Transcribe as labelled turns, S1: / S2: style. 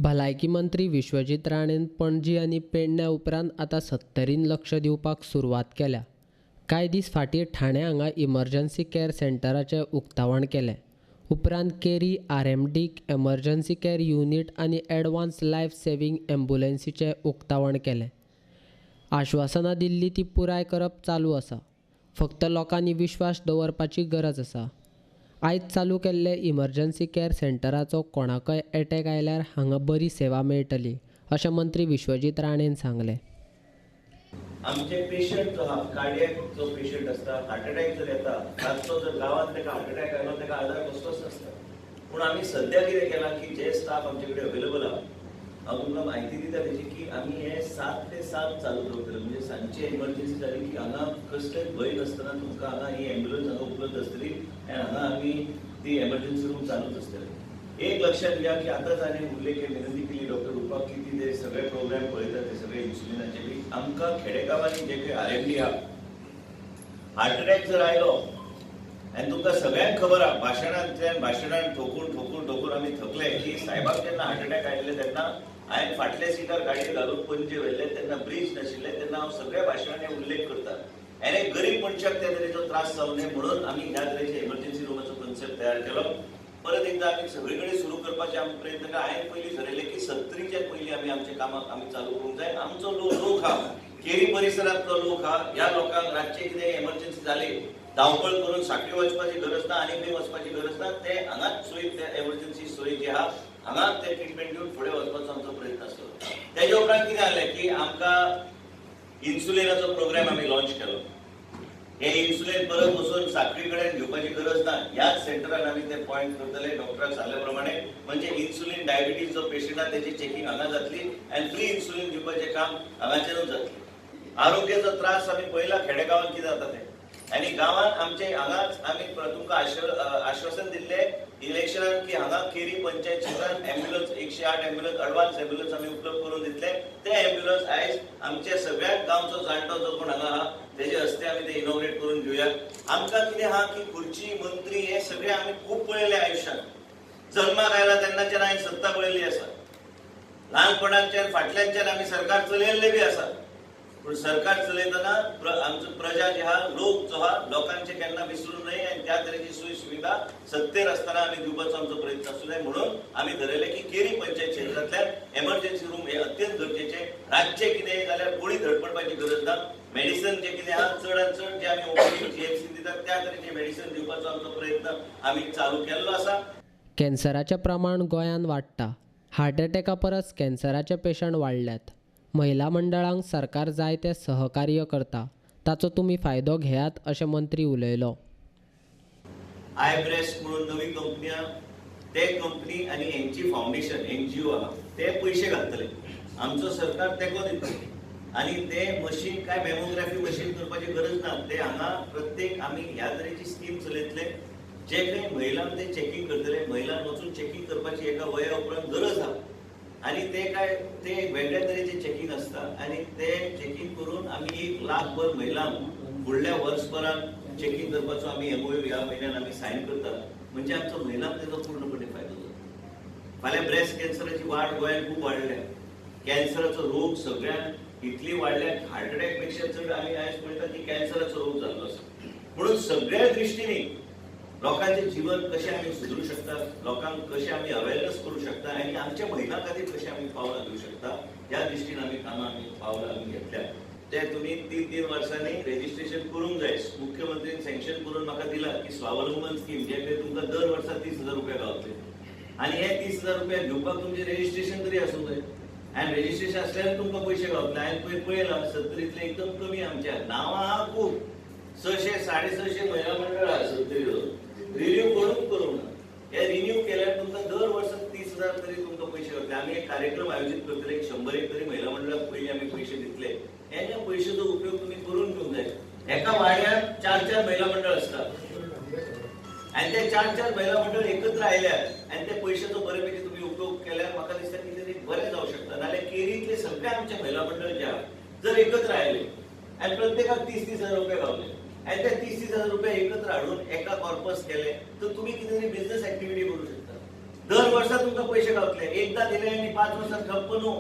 S1: भलायकी मंत्री विश्वजीत राणेन पणजी आनी पेडण्या उपरांत आतां सत्तरीन लक्ष दिवपाक सुरवात केल्या. कांय दीस फाटीं ठाणे हांगा इमर्जन्सी कॅर सेंटराचें उक्तावण केलें. उपरांत केरी आरएमडीक एमर्जन्सी कॅर युनीट आनी एडवान्स लायफ सेव्हिंग एम्ब्युलन्सीचें उक्तावण केलें. आश्वासनां दिल्ली ती पुराय करप चालू आसा. फक्त लोकांनी विश्वास दवरपाची गरज आसा. आयज चालू केल्ले इमर्जन्सी कॅर सेंटराचो कोणाकय एटॅक आयल्यार हांगा बरी सेवा मेळटली अशें मंत्री विश्वजीत राणेन सांगलें.
S2: आमचे पेशंट जो आहा, कार्डियक जो पेशंट आसता, हार्ट अटॅक जर येता, रातचो जर गांवांत ताका हार्ट अटॅक आयलो ताका आदार कसलोच नासता. पूण आमी सद्या कितें केलां की जे स्टाफ आमचे कडेन अवेलेबल आहा, हांव तुमकां म्हायती दिता तेजी की आमी हे 7 ते 7 चालू दवरतले. म्हणजे सांजची एमर्जन्सी जाली की हांगा कसलेच भंय नासतना तुमकां हांगा ही एम्ब्युलन्स हांगा उपलब्ध आसतली आनी हांगा आमी ती एमर्जन्सी रूम चालूच आसतले. एक लक्षात घ्या की आतांच हांवें उल्लेख विनंती केली डॉक्टर रुपाक की ती ते सगळे प्रोग्राम पळयता, ते सगळे इन्सुलिनाचे बी. आमकां खेडेगांवांनी जे काही आरएमडी आहा, हार्ट अटॅक जर आयलो आनी तुमकां सगळ्यांक खबर आहा, भाशणांतल्यान भाशणान ठोकून ठोकून ठोकून आमी थकले की साहेबाक जेन्ना हार्ट अटॅक आयिल्ले तेन्ना हांवें फाटल्या सिटार गाडी घालून पणजे व्हेल्ले, तेन्ना ब्रीज नाशिल्ले, तेन्ना हांव सगळ्या भाशणांनी उल्लेख करता. आनी गरीब मनशाक त्या तरेचो त्रास जावं नये म्हणून आमी ह्या तरेचे इमर्जन्सी रुमाचो कन्सेप्ट तयार केलो. परत एकदा आमी सगळे कडेन सुरू करपाचे आमी प्रयत्न केला. हांवें पयलीं ठरयलें की सत्तरीच्या पयलीं आमी आमच्या कामाक आमी चालू करूंक जाय. आमचो लोक आहा, केरी परिसरांतलो लोक आहा, ह्या लोकांक रातचे कितें एमर्जन्सी जाली धांवपळ करून साखळी वचपाची गरज ना आनी खंय वचपाची गरज ना, ते हांगाच सोयी, ते एमर्जन्सी सोयी जी आहा हांगाच ते ट्रिटमेंट घेवन फुडें वचपाचो आमचो प्रयत्न आसलो. तेजे उपरांत कितें जालें की आमकां इन्सुलिनाचो प्रोग्राम आमी लॉन्च केलो. हे इन्सुलिन परत वचून साखळी कडेन घेवपाची गरज ना, ह्याच सेंटरान आमी ते पॉयंट करतले डॉक्टराक सांगल्या प्रमाणे. म्हणजे इन्सुलिन डायबिटीज जो पेशंट आहा तेची चेकिंग हांगा जातली आनी फ्री इन्सुलिन दिवपाचें काम हांगाच्यानूच जातलें. आरोग्याचो त्रास आमी पळयला खेडेगांवांत कितें जाता तें, आनी गांवांत आमचे हांगाच आमी तुमकां आश्वासन दिल्लें इलेक्शनान की हांगा केरी पंचायत क्षेत्रांत एम्ब्युलन्स 108 एम्ब्युलन्स अडवान्स एम्ब्युलन्स आमी उपलब्ध करून दितले. ते एम्ब्युलन्स आयज आमच्या सगळ्यात गांवचो जाणटो जो कोण हांगा आहा तेजे हस्ते आमी ते इनॉग्रेट करून घेवया. आमकां कितें आहा की खुर्ची मंत्री हे सगळे आमी खूब पळयले आयुश्यांत. जल्माक आयला तेन्नाच्यान हांवें सत्ता पळयली आसा, ल्हानपणाच्यान फाटल्यानच्यान आमी सरकार चलयल्लें बी आसा. पूण सरकार चलयतना आमचो प्रजा जी आहा, लोक जो आहा, लोकांचे केन्ना विसरूं नये आनी त्या तरेची सोयी सुविधा सत्तेर आसतना आमी दिवपाचो आमचो प्रयत्न आसूं जाय. म्हणून आमी धरयलें की केरी पंचायत क्षेत्रांतल्यान एमर्जन्सी रूम हे अत्यंत गरजेचे. रातचें कितें जाल्यार गोळी धडपडपाची गरज ना, मेडिसन जें कितें आहा चडान चड जे आमी ओपीडी जीएमसी दितात त्या तरेचें मेडिसन दिवपाचो आमचो प्रयत्न आमी चालू केल्लो आसा.
S1: कॅन्सराचें प्रमाण गोंयांत वाडटा. हार्ट अटॅका परस कॅन्सराचे पेशंट वाडल्यात. महिला मंडळांक सरकार जाय ते सहकार्य करता, ताचो तुमी फायदो घेयात अशें मंत्री उलयलो.
S2: I breast म्हणून नवी कंपनी आहा, ते कंपनी आनी हेंची फावंडेशन एनजीओ आहा ते पयशे घालतले, आमचो सरकार तेंको दितलो. आनी ते मशीन काय मेमोग्राफी मशीन करपाची गरज ना, ते हांगा प्रत्येक आमी ह्या तरेची स्कीम चलयतले. जे खंय महिलांक ते चॅकिंग करतले, महिलांक वचून चॅकिंग करपाची एका वया उपरांत गरज आहा. आनी ते काय ते वेगळ्या तरेचे चॅकिंग आसता आनी ते चॅकिंग करून आमी 1 लाखभर महिलांक फुडल्या वर्सभरान चॅकिंग करपाचो आमी एमओयू ह्या म्हयन्यान आमी सायन करता. म्हणजे आमचो महिलांक तेजो पूर्णपणे फायदो जाता. फाल्यां ब्रेस्ट कॅन्सराची वाड गोंयांत खूब वाडल्या, कॅन्सराचो रोग सगळ्यांत इतली वाडल्या, हार्ट अटॅक पेक्षा चड आमी आयज पळयता की कॅन्सराचो रोग जाल्लो आसा. म्हणून सगळ्या दृश्टींनी लोकांचें जीवन कशें आमी सुदरूं शकता, लोकांक कशें आमी अवेरनस करूं शकता आनी आमच्या महिलां खातीर कशें आमी पावलां घेवं शकता ह्या दृश्टीन आमी कामां आमी पावलां आमी घेतल्या. ते तुमी 3-3 वर्सांनी रेजिस्ट्रेशन करूंक जाय. मुख्यमंत्रीन सँक्शन करून म्हाका दिला की स्वावलंबन स्कीम जे पळय तुमकां दर वर्सा 30,000 रुपया गावतले आनी हे 30,000 रुपया घेवपाक तुमचें रेजिस्ट्रेशन तरी आसूंक जाय. आनी रेजिस्ट्रेशन आसल्यार तुमकां पयशे गावतले. हांवें पळय पळयलां सत्तरींतले एकदम कमी आमच्या नांवां आहा खूब, 600 650 महिला मंडळ आहा सत्तरीचो. रिन्यू करूंक करूंक ना, हे रिन्यू केल्यार तुमकां दर वर्सा 30,000 तरी तुमकां पयशे गावतले. आमी एक कार्यक्रम आयोजीत करतले, 101 तरी महिला मंडळाक पयलीं आमी पयशे दितले. ह्या पयशेचो उपयोग तुमी करून घेवंक जाय. एका वाड्यार 4-4 महिला मंडळ आसतात आनी ते 4-4 महिला मंडळ एकत्र आयल्यार आनी ते पयशेचो बरे पैकी तुमी उपयोग केल्यार म्हाका दिसता कितें तरी बरें जावं शकता. नाल्यार केरींतले सगळे आमचे महिला मंडळ जे आहा जर एकत्र आयले आनी प्रत्येकाक 30-30,000 रुपया गावले आनी ते 30-30,000 रुपया एकत्र हाडून एका कॉर्पस केले तर तुमी कितें तरी बिझनस एक्टिविटी करूं शकता. दर वर्सा तुमकां पयशे गावतले. एकदां दिले आनी 5 वर्सां खप्प न्हू.